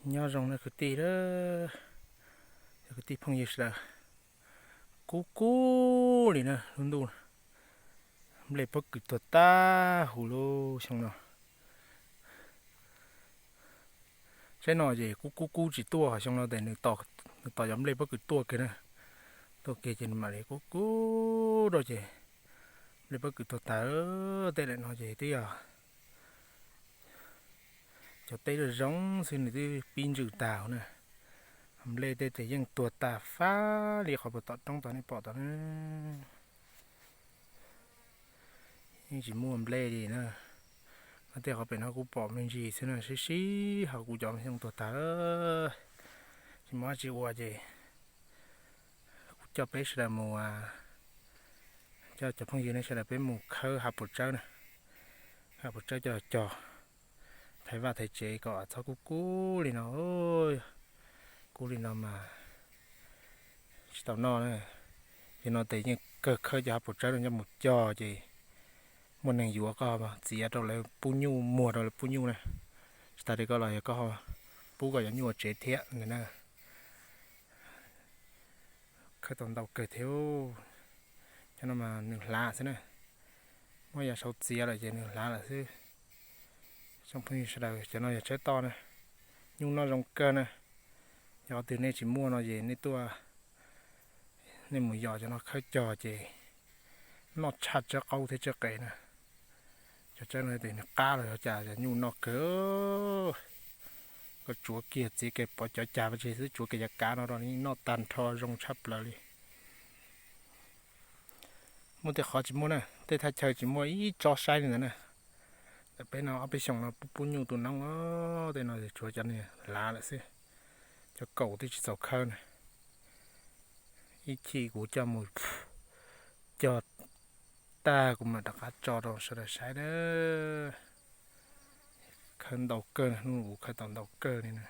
Nyob zoo na kwv tij, cov kwv tij phooj ywg sawv daws, kub kub li na lub ntuj, nplej pob kws tuag tag huv lub xyoo no. Tsaib no ces kub kub kub tsis tuaj, xyoo no tes nws tos cov nplej pob kws tuaj kiag na, tuaj kiag ces nws mam li kub kub rau ces nplej pob kws tuag tag. Tej daim no ces twb yog cov teb zoo zoo xwb nws twb pib ntsws tag na. Nplej tej tes yeej tuag tag fab li qhov puas tom roob tod nej pom tod na. Yeej tsis muaj nplej li na. Tej qhov pem no kuv pom me ntsis xwb na, sib sib hos kuv cov xyoo tuag tag. Tsis muaj dab tsi ua ces kuv coj peb sawv daws mus, coj cov phooj ywg nej sawv daws peb mus khawb hav puas tsawb na. Hav puas tsawb coj cog thaiv vaj thaiv tsev kom txhob kub kub li no. Kub li no mas tsis tau noj na. Yog no tes yeej kawg khawb cov hav puas tsawb no coj mus cog ces muaj neeg yuav koj txiav rau lawv pub nyuj, muag rau lawv pub nyuj na. Tsis tas li koj los yog koj pub koj cov nyuj ua tsev thiab ntag na. Khawb tau ntau kawg thiab. Cov no mas nws hlav xwb na, muab yav saud txiav lawm ces nws hlav lawm xwb. Tsoom phooj ywg sawv daws, cov no yog tsawb toj na, nyuj noj zoo kawg na. Yog qhov twg nej tsis muaj no ces nej tuaj, nej mus yos cov no khawb cog ces noj tshaj tsawb qaub thiab tsawb qe na. Cov tsawb no tes nws qab los yog cas cov nyuj noj kawg. Koj tsuav kiag txiav kiag pov cov cag pov tseg xwb, tsuav kiag cov kav no rau nws noj tag nrho zoo tshaj plaws li. Muaj tej qhov tsis muaj na, tej thaj chaw tsis muaj ib tsob saib li ntawd na. Tam peb no ob peb xyoos no pub pub nyuj tu noob, tej no tsuav cov niag hlav lawm xwb. Cov kaum twb tsis txaus khawb na. Ib chim kuv coj mus cog tag kuv mam rov qab tso rau sawv daws saib na. Khawb ntau kawg, hnub no kuv khawb tau ntau kawg li na.